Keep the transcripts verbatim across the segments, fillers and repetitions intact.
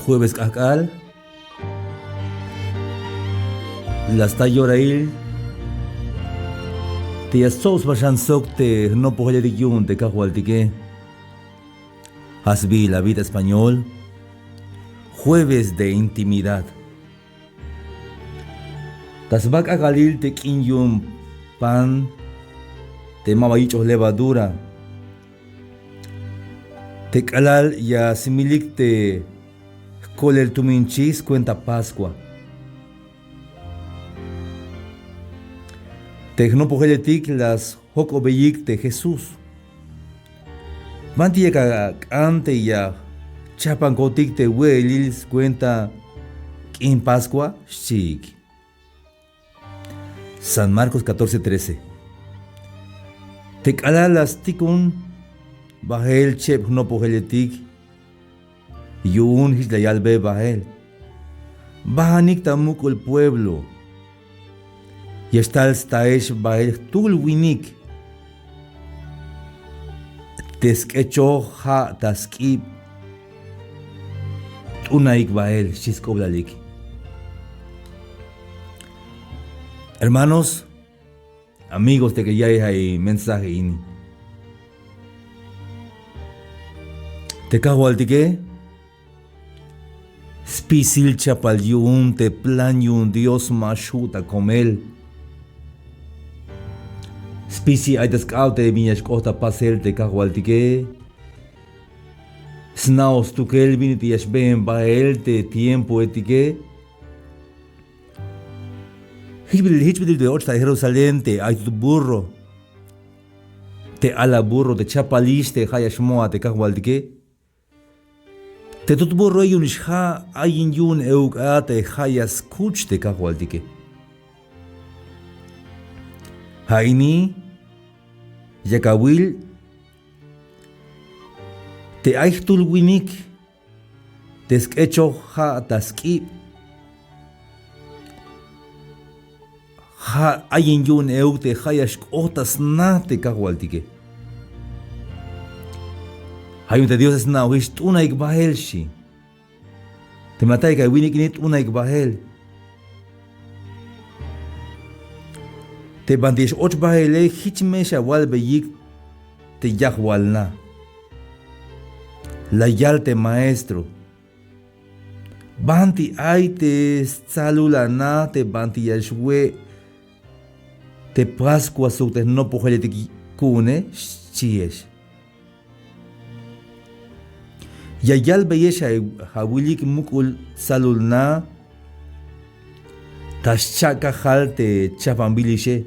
Jueves k'ajk'al la sta yorail te ya stsob sba xan sok te jnopojeletik yu'un te Kajwaltike. Ja' sbiil abi ta español: Jueves de intimidad. Ta sba k'ajk'alil te k'in yu'un pan te maba yich'oj levadura, te k'alal ya smilik te jkolel tuminchij skuenta Pascua, te jnopojeletik la sjok'obeyik te Jesús: ¿Banti yak ak'an te ya jchajpankotik te we'elil skuenta k'in Pascua? xchiik. San Marcos catorce trece. Te k'alal la stikon bael cheb jnopojeletik yu'un, jich la yalbe bael: Bajanik ta muk'ul pueblo, ya xtal staex bael jtul winik te sk'echoj ja' ta sk'ib, t'unaik bael, xchi sk'oblalik. Hermanos, amigos, te que ya'iy ja' i mensaje ini, te Kajwaltike spisil chapal yu'un te plan yu'un Dios, ma xju' ta komel. Spisil ay ta sk'ab te bin ya xk'ot ta pasel te Kajwaltike. Sna'oj stukel bin ut'il ya xbeen bael te tiempoetike. Jich bit'il, jich bit'il te och ta Jerusalén te ay tut burro, te ala burro te chapalix te ja' ya xmo a te Kajwaltike. Te tut burroe yu'unix ja' ayin yu'un euk a te ja' ya skuch te Kajwaltike. Ja' ini yak awil te ay jtul winik te sk'echoj ja' ta sk'ib, ja' ayin yu'un euk te ja' ya xk'ot ta sna te Kajwaltike. Ja' yu'un te Diose sna'ojix t'unaik bael, xchi. Teme la ata'ik a winik ini, t'unaik bael. Te banti ya x-och baele, jich me xawalbeyik te yajwal na. La yal te maestro: ¿Banti ay te stsalul a na te banti ya xwe' te Pascua sok te jnopojeletik ku'une? xchiex. Ya yalbeyex a, awilik muk'ul tsalul na ta xcha'kajal te chajpanbilixe.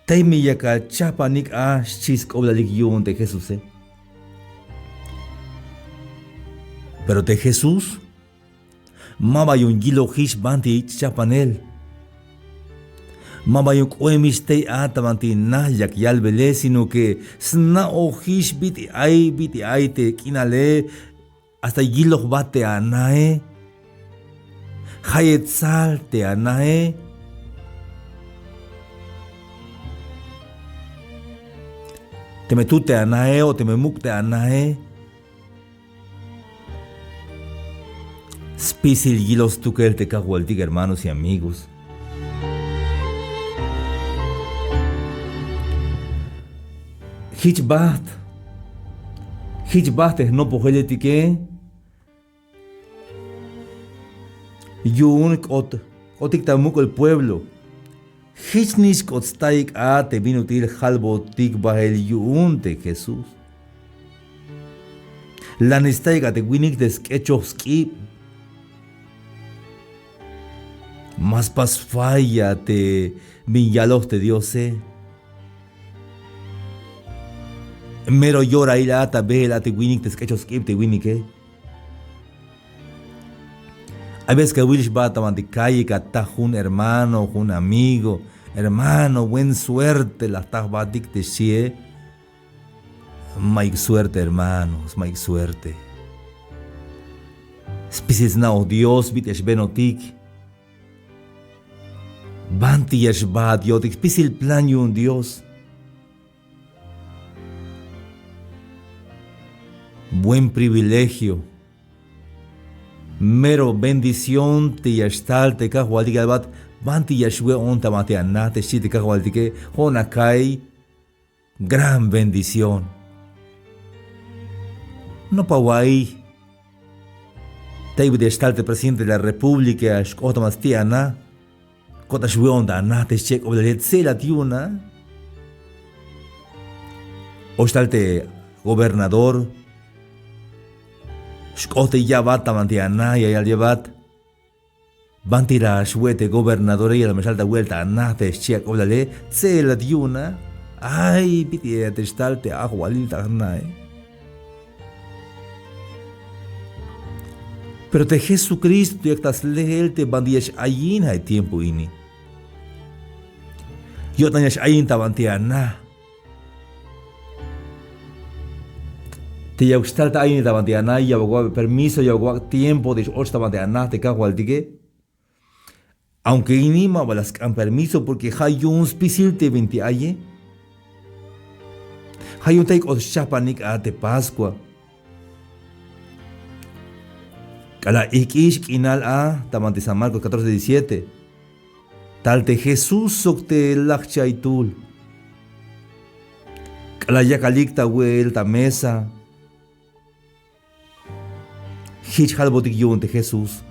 Tey me yak achajpanik a, xchi sk'oblalik yu'un te Jesuse. Pero te Jesús maba yu'un yilojix banti yich' chajpanel. Maba yu'un k'oemix tey a ta banti nax yak yalbele, sino que sna'ojix bit'il ay, bit'il ay te k'inale, hasta yilojbat te anae. Jayeb tsal te anae. Teme tut te anae o teme muk' te anae. Spisil yiloj stukel te Kajwaltik, hermanos y amigos. Jich bajt, jich bajt te jnopojeletike yu'un k'ot, k'otik ta muk'ul pueblo. Jich nix k'ot staik a te bin ut'il jalbotik bael yu'un te Jesús. La nix staik a te winik te sk'echoj sk'ib. Ma spas falla te bin yaloj te Diose. Mero yorail a ta beel a te winik te sk'echoj sk'ib te winike. Hay veces que awilix jba ta banti calle, ka ataj jun hermano, jun amigo: hermano, buen suerte la jta jbatik, te xchie. Mayuk suerte, hermanos, mayuk suerte. Spisil sna'oj Dios bit'il ya xbenotik. Banti ya xbaat yo'tik, spisil plan yu'un Dios. Buen privilegio Mero bendición te ya xtal te Kajwaltik, ya yalbat: banti ya xwe'on ta banti ana, te xchi te Kajwaltike. Jo'on ya ka'iy gran bendición. Nopa awa'iy, tey bit'il ya xtal te presidente de la República, ya xk'ot ta banti ana, ko'tan xwe'on ta ana, te xchi ya k'oblale, tse'elat yu'un a. O xtal te gobernador, xk'ot te ya'bat ta banti ana, ya yal ya'bat: banti la xwe' te gobernadore, ya la me xtal ta we'el ta ana, te xchi ya k'oblale, tse'elat yu'un a. Ay, bit'il ya te xtal te ajwalil ta jnae. Pero te Jesucristo yak ta sleel te banti ya x-ayin ja' tiempo ini. Yo'tan ya x-ayin ta banti ana. Te ya xtal ta ayin ta banti ana, ya wak' permiso, ya wak' tiempo te x-och ta banti ana te Kajwaltike. Aunque ini ma ba la sk'an permiso, porque ja' yu'un spisil te binti aye. Ja' yu'un tey k'ot xchajpanik a te Pascua. K'alal ijk'ix k'inal a, ta banti San Marcos catorce diecisiete. Tal te Jesús sok te lajchaytul. K'alal yakalik ta we'el ta mesa, jich jalbotik yu'un te Jesús: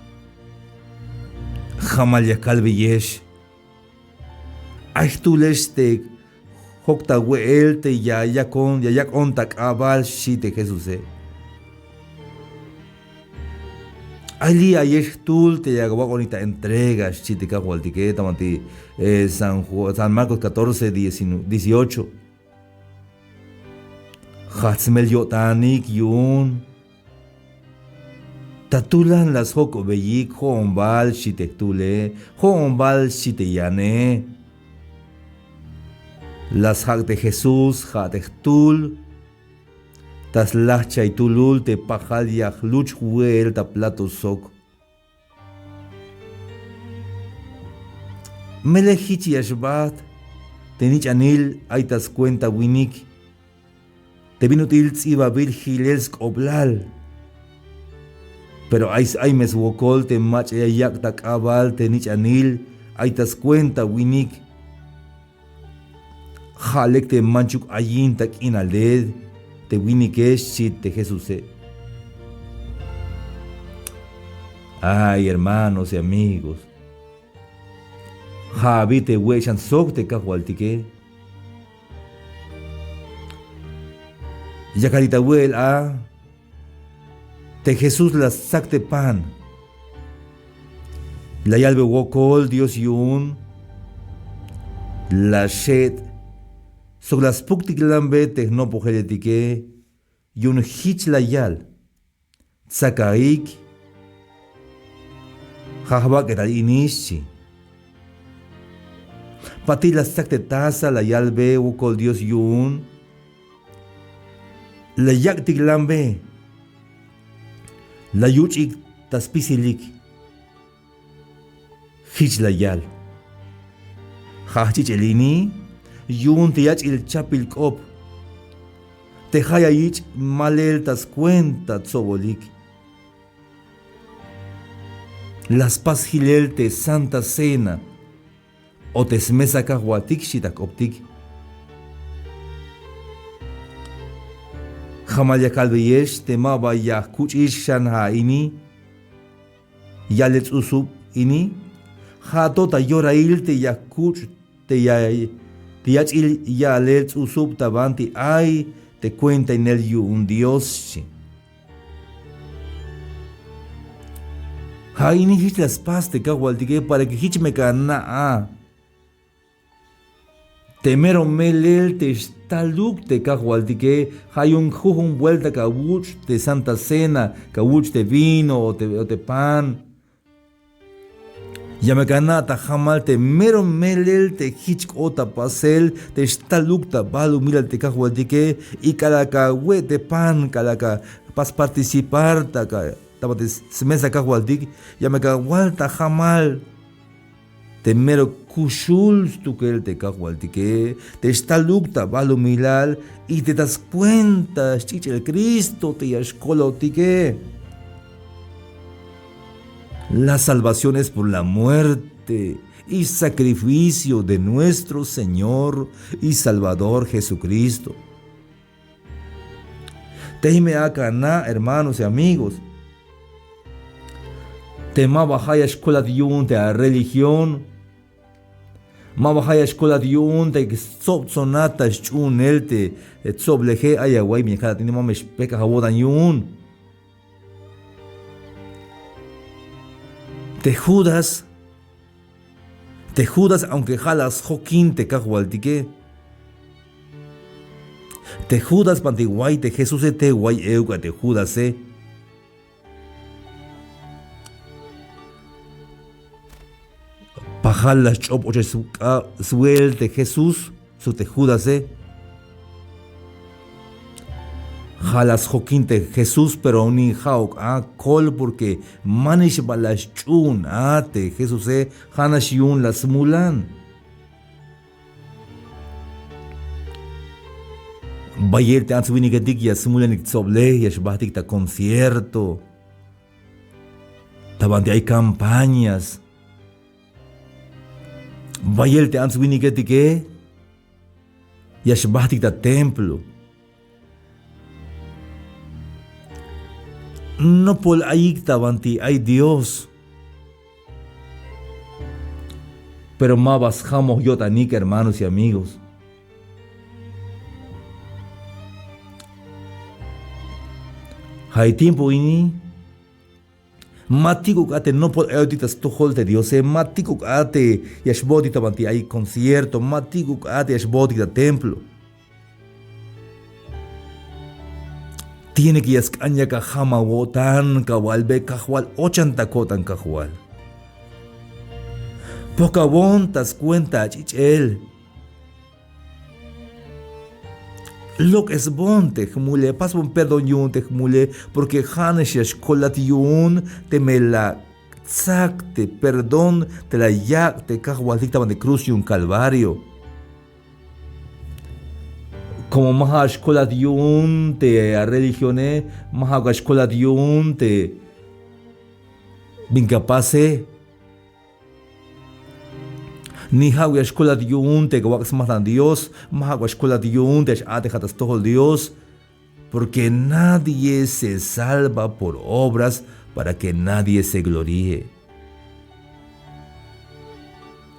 jamal ya kalbeyex, ay jtulex te jok ta we'el te ya yakon, ya yak'on ta k'abal, xchi te Jesuse. Ay li' ayex jtul te ya awak'onik ta entrega, xchi te Kajwaltike, ta banti, eh, San Ju-, San Marcos catorce, diecinueve, dieciocho. Jajch smel yo'tanik yu'un. Ta tulan la sjok'obeyik, jo'on bal, xchi te jtule, jo'on bal, xchi te yane. La sjak' te Jesús ja' te jtul ta slajchaytulul te pajal ya jluch jwe'el ta plato sok. Melel jich ya xbaht te nich'anil ay ta skuenta winik, te bin ut'il ts'ibabil jilel sk'oblal. Pero ay, ay me swokol te mach'a ya yak' ta k'abal te nich'anil ay ta skuenta winik. Ja' lek te manchuk ayin ta k'inale te winike, xchi te Jesuse. Ay, hermanos y amigos, ja' abi te we' xan sok te Kajwaltike. Yakalik ta we'el a, te Jesús la stsak te pan, la yalbe: wokol Dios yu'un, la xet' sok la spuktiklanbe te jnopojeletike, yu'un jich la yal: tsakaik, ja' jbak'etal ini, xchi. Patil la stsak te taza, la yalbe: wokol Dios yu'un, la yak'tiklanbe, la yuch'ik ta spisilik. Jich la yal: ja' jch'ich'el ini yu'un te yach'il chapbil k'op, te ja' ya yich' malel ta skuenta tsobolik. La spas jilel te Santa Cena o te smesa Kajwaltik, xchi ta jk'optik. Jamal ya kalbeyex te ma ba ya jkuch'ix xan ja' ini, ya'lel ts'usub ini, ja' to ta yorail te ya jkuch' te ya, te yach'il ya'lel ts'usub ta banti ay te kuentainel yu'un Dios, xchi. Ja' ini jich la spas te Kajwaltike para que jich me ka na' a te mero melel te xtaluk te Kajwaltike. Ja' yu'un jujun vuelta ka wuch' te Santa Cena, ka wuch' te vino o te, o te pan. Ya me ka na' ta jamal te mero melel te jich k'ot ta pasel te xtaluk ta balumilal te Kajwaltike, y k'alal ka we' te pan, k'alal ka pas participar ta ka, ta banti smesa Kajwaltik, ya me ka wal ta jamal te mero kuxul stukel te Kajwaltike, te xtaluk ta balumilal, y te ta skuenta sch'ich'el Cristo te ya xkolotike. La salvación es por la muerte y sacrificio de nuestro Señor y Salvador Jesucristo. Teme ak'a na, hermanos y amigos, te maba ja' ya xkolat yu'un te a religión, maba ja' ya xkolat yu'un te stsobtsonat ta xch'uunel te tsobleje, ay awa'iy bin ya kalat ini, ma me xpejk'aj awo'tan yu'un. Te Judas, te Judas, aunque ja' la sjokin te kajwaltike, te Judas banti way te Jesuse, te way euk a te Judase. Pajal la sch'op ochel sk'ab swe'el te Jesús sok te Judase. Ja' la sjokin te Jesús, pero ni ja'uk a kol, porque manix ba la sch'uun a te Jesuse, ja'nax yu'un la smulan. Bayel te ants winiketik ya smulanik tsoblej, ya xbajtik ta concierto, ta banti ay campañas. Bayel te ants winiketike ya xbajtik ta templo. Nopol ayik ta banti ay Dios. Pero maba sjamoj yo'tanik, hermanos y amigos. Ja' e tiempo ini, ma tik'uk a te nopol ayotik ta stojol te Diose, ma tik'uk a te ya xbootik ta banti ay concierto, ma tik'uk a te ya xbootik ta templo. Tiene que ya sk'an yak ajam awo'tan, kawalbe Kajwal, ochan ta ko'tan Kajwal. Pokawon ta skuenta ach'ich'el. Lok'esbon te jmule, pasbon perdón yu'un te jmule, porque ja'nax ya xkolat yu'un teme la tsak te perdón te la yak' te Kajwaltik ta banti cruz yu'un Calvario. Como ma ja'uk xkolat yu'un te a religione, ma ja'uk xkolat yu'un te bin ka pase. Ni ja'uk ya xkolat yu'un te wak' smajt'an Dios, ma ja'uk ya xkolat yu'un te x-a'tejat ta stojol Dios, porque nadie se salva por obras para que nadie se gloríe.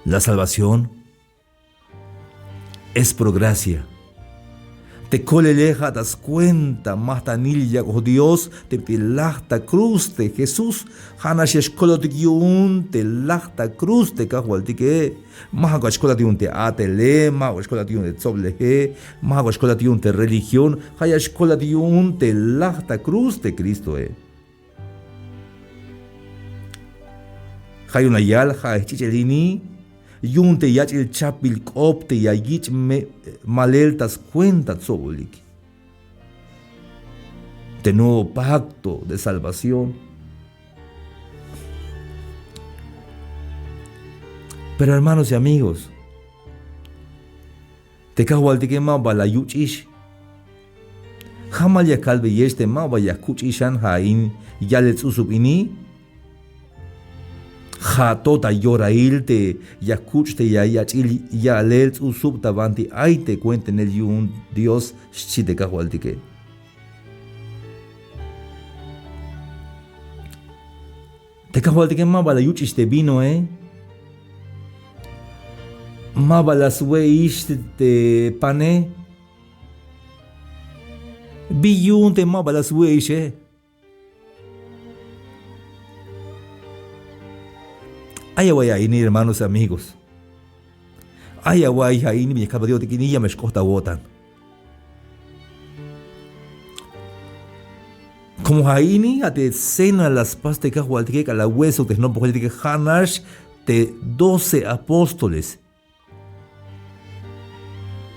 La salvación es por gracia. Te kolele ja' ta skuenta majt'anil yak'oj Dios te bit'il laj ta cruz te Jesús. Ja'nax ya xkolotik yu'un te laj ta cruz te Kajwaltike. Ma ja'uk ya xkolat yu'un te a'tele, ma ja'uk ya xkolat yu'un te tsobleje, ma ja'uk ya xkolat yu'un te religión, ja' ya xkolat yu'un te laj ta cruz te Cristoe. Ja' yu'un la yal, ja' e jch'ich'el ini yu'un te yach'il chapbil k'op te ya yich' me-, malel ta skuenta tsobolik. Te nuevo pacto de salvación. Pero hermanos y amigos, te Kajwaltike maba la yuch'ix. Jamal ya kalbeyex te maba ya kuch'ix xan ja' in ya'lel ts'usub ini. Ja' to ta yorail te ya kuch' te ya yach'il ya'lel ts'usub ta banti ay te kuentainel yu'un Dios, xchi te Kajwaltike. Te Kajwaltike maba la yuch'ix te vinoe, maba la swe'ix te pane. Bi yu'un te maba la swe'ixe. Ay awa'iy a ini, hermanos y amigos. Ay awa'iy a ini, bin ya kalbat yo'tik ini, ya me xk'ot awo'tan. Como ja' ini, a te cena la spas te Kajwaltike k'alal we sok te jnopojeletike, ja'nax te doce apóstoles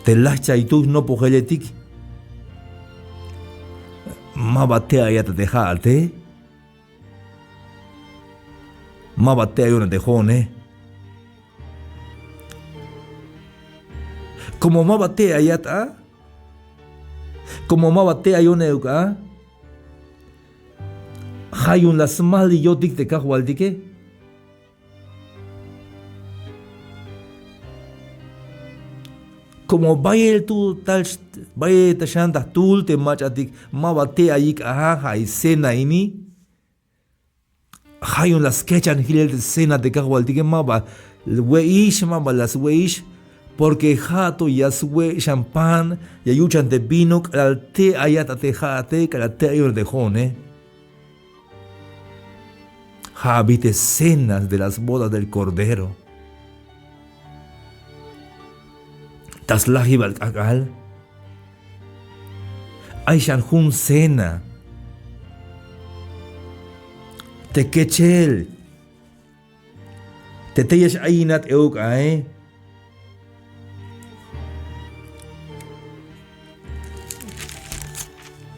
te lajchaytuy jnopojeletik. Maba te' ayat a te ja'ate. Maba te' ayon a te jo'one. Como maba te' ayat a, como maba te' ayon euk a, Ja' yu'un la smajliyotik te Kajwaltike. Como bayel tu tal, bayel ta xan ta jtul te mach'atik ma ba tey ayik a, ja' i cena ini. Ja' yu'un la skechan jilel te cena te Kajwaltike, ma ba we'ix, ma ba la swe'ix, porque ja' to ya swe' xan pan, ya yuch'an te vino, k'alal tey ayat a te ja'ate, k'alal tey ayon a te jo'one. Ja' abi te cena de las bodas del Cordero. Ta slajibal k'ak'al ay xan jun cena. Te kechel te tey ya x-ayinat euk ae.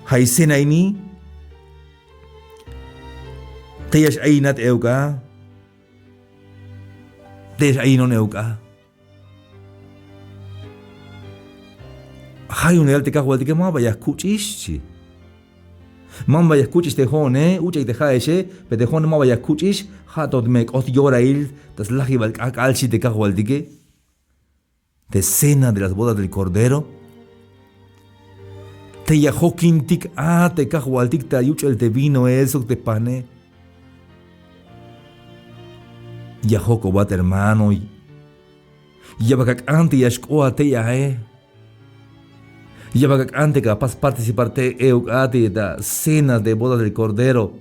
Ja' i cena ini tey ya x-ayinat euk a. Tey ya x-ayinon euk a. Ja' yu'un la yal te Kajwaltike, ma ba ya jkuch'ix xchi. Ma ba ya jkuch'ix te jo'one, uch'aik te ja'exe, pero te jo'one ma ba ya jkuch'ix. Ja' to me k'ot yorail ta slajibal k'ak'al xchi te Kajwaltike. Te cena de las bodas del Cordero. Tey ya jokintik a te Kajwaltik ta yuch'el te vinoe sok te pane. Ya jojk'obat hermano. Ya bal ak'an te ya xk'oat tey ae. Ya bal ak'an te ka pas participar tey euk a te ta cena de bodas del Cordero.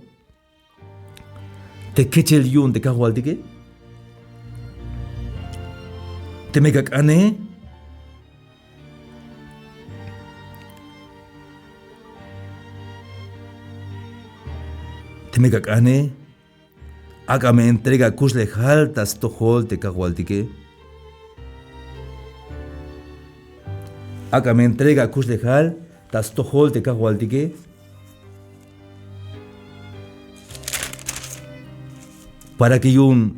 Te kechel yu'un te Kajwaltike. Teme ka k'ane. Teme ka k'ane. Ak'a me entrega akuxlejal ta stojol te Kajwaltike. Ak'a me entrega akuxlejal ta stojol te Kajwaltike. Para que yu'un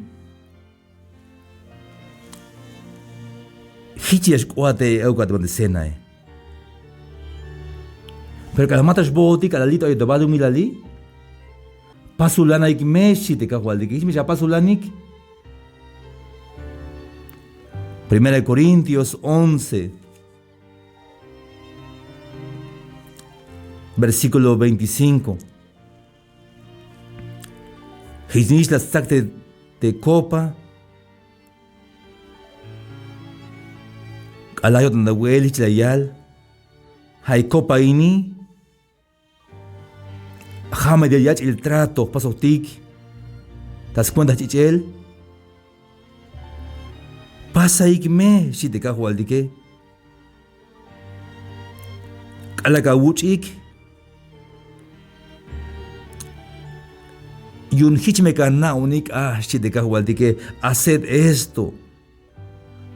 jich ya xk'oat te euk a te cenae. Pero k'alal ma to xbootik, k'alal li' to ayot ta balumilali. Pasulanaik me xchi te Kajwaltike. Jich me xa pasulanik. Primera de Corintios once. Versículo veinticinco. Jichnix la stsak te, te copa. K'alal yo'tan ta we'el jich la yal. Ja' i copa ini. Ja' me te yach'il trato jpasojtik ta scuenta jch'ich'el. Pasaik me xchi te Kajwaltike. K'alal ka wuch'ik. Yu'un jich me ka na'onik a xchi te Kajwaltike. Haced esto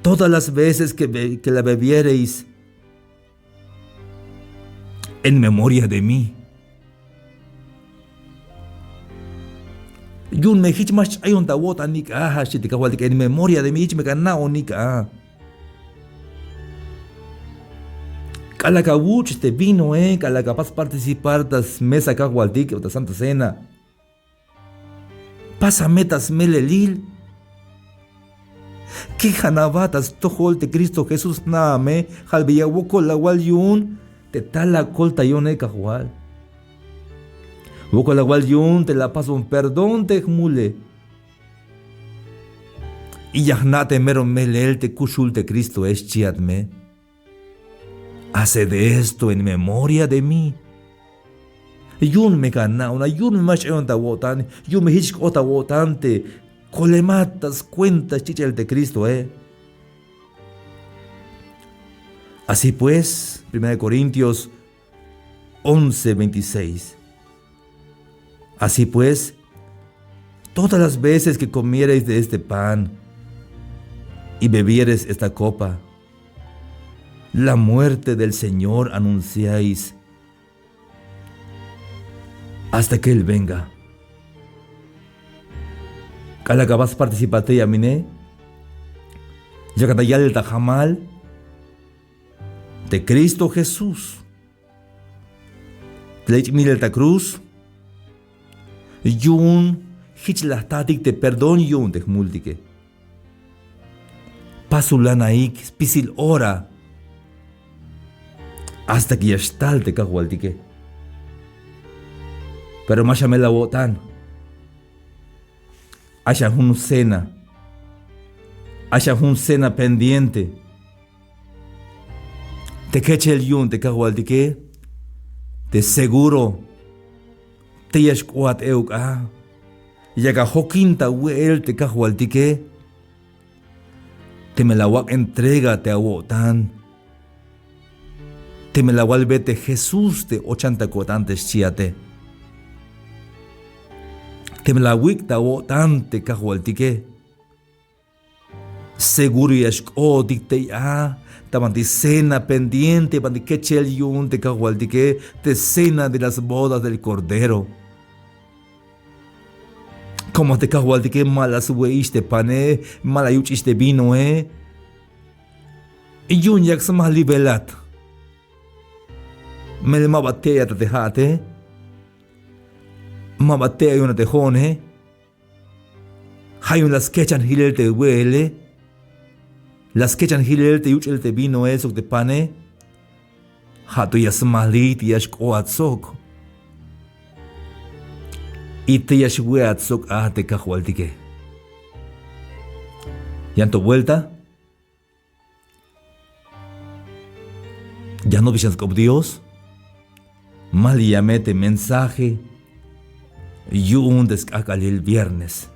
todas las veces que be-, que la bebiereis en memoria de mí. Yu'un me jich ma xch'ayon ta awo'tanik a, ja' xchi te Kajwaltik, en memoria de mí, jich me ka na'onik a. K'alal ka wuch' te vinoe, k'alal ka pas participar ta smesa Kajwaltik o ta Santa Cena. Pasa me ta smelelil. Kejan aba ta stojol te Cristo Jesús, jna' me, jalbeya wokol awal yu'un te tal akoltayone Kajwal. Wokol awal yu'un te la apasbon perdón te jmule. Y ya jna' te mero melel te kuxul te Cristoe, xchiat me. Haced esto en memoria de mí. Yu'un me ka na'on a, yu'un me ma xch'ayon ta awo'tan, yu'un me jich xk'ot ta awo'tan te kolemat ta scuenta xch'ich'el te Cristoe. Así pues, Primera de Corintios once veintiséis. Así pues, todas las veces que comiereis de este pan y bebiereis esta copa, la muerte del Señor anunciáis hasta que Él venga. K'alal ka pas participar tey a mine, yakat ta yalel ta jamal te Cristo Jesús te la yich' milel ta cruz, Yu'un jich la jtatik te perdón yu'un te jmultike. Pasulanaik spisil ora hasta que ya xtal te Kajwaltike. Pero ma xamel awo'tan. Ay xan jun cena. Ay xan jun cena pendiente. Te kechel yu'un te Kajwaltike, te seguro tey ya xk'oat euk a, yak ajokin ta we'el te Kajwaltike. Teme la awak' entrega te awo'tan, teme la awalbe te Jesús te ochan ta ko'tan te xchiate, teme la awik' ta awo'tan te Kajwaltike, seguro ya xk'ootik tey a ta banti cena pendiente, banti kechel yu'un te Kajwaltike, te cena de las bodas del Cordero. Como te Kajwaltike ma la swe'ix te pane, ma la yuch'ix te vinoe. Yu'un yak smajlibelat. Melel ma ba tey a ta te ja'ate. Ma ba tey a yu'un a te jo'one. Ja' yu'un la skechan jilel te we'ele. La skechan jilel te yuch'el te vinoe sok te pane. Ja' to ya smajli te ya xk'oat sok. Y te ya xwe'at sok a te Kajwaltike. Yan to vuelta. Ya jnopix yan sk'op Dios. Maliya me te mensaje yu'un te sk'ajk'alil viernes.